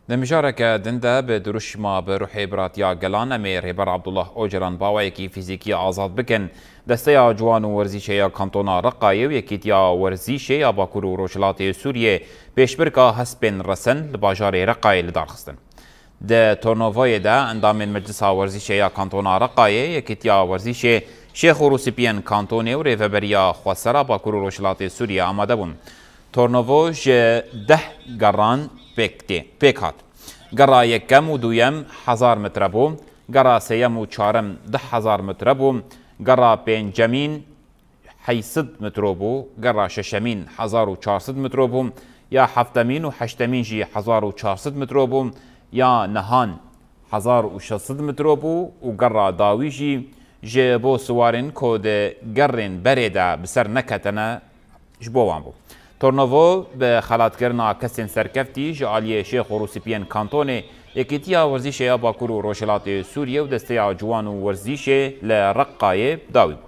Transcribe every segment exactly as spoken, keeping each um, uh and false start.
Di mijareke din de bi dirûşma bi ruhê biratiya gelan em ê Rêber Abdullah Ocalan bi awayekî fîzîkî azad bikin. Desteya Ciwan û Werzîşê ya Kantona Reqayê û Yekîtiya Werzîşê ya Bakur û Rojhilatê Sûriyê pêşbirka hespên resen li bajarê Reqayê li dar xistin. Di tornovoyê de endamên Meclisa Werzîşê ya Kantona Reqayê, Yekîtiya Werzîşê, Şêx û Rûsipiyên Kantonê û Rêveberiya Xwesera Bakur û Rojhilatê Sûriyê amade bûn. Tornovo ji deh geran pêk tê, pêk hat. Gera yekem û duyem hezar metre bû, gera sêyem û çarem deh hezar metre bû, gera pêncemîn heyşt sed metro bû, gera şeşemîn hezar û çar sed metro bû, ya heftemîn û heştemîn jî hezar û çar sed metro bû, ya nehan hezar û şeş sed metro bû û gera dawî jî ji bo siwarên ku di gerên berê de bi ser neketine ji bo wan bû. Tornovo bi xelatkirina kesên serkeftî ji aliyê Şêx û Rûsipiyên Kantonê, Yekîtiya Werzîşê ya Bakur û Rojhilatê Sûriyê û Desteya Ciwan û Werzîşê li Reqqayê dawî bû.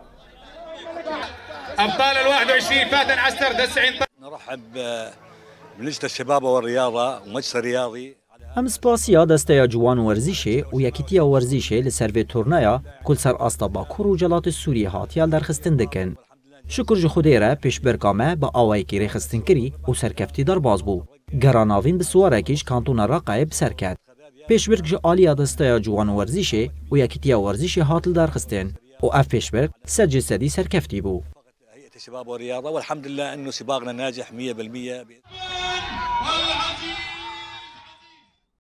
أبطال الواحد وعشرين فاتن عسكر تسعين. نرحب بلجنة الشباب والرياضة ومجلس الرياضي. Em spasiya Desteya Ciwan û Werzîşê û Yekîtiya Werzîşê li ser vê turneya ku li ser asta Bakur û Rojhilatê Sûriyê hatiye li derxistin dikin. Şikur ji Xwedê re pêşbirka me bi awayekî rêxistinkirî û serkeftî derbas bû. Gera navîn bi siwarekî ji Kantona Reqayê bi ser ket. Pêşbirk ji aliya Desteya Ciwan û Werzîşê û Yekîtiya Werzîşê hat lidarxistin û ev pêşbirk sed ji sedî serkeftî bû. هيئة الشباب والرياضة، والحمد لله إنه سباقنا ناجح مية بالمية.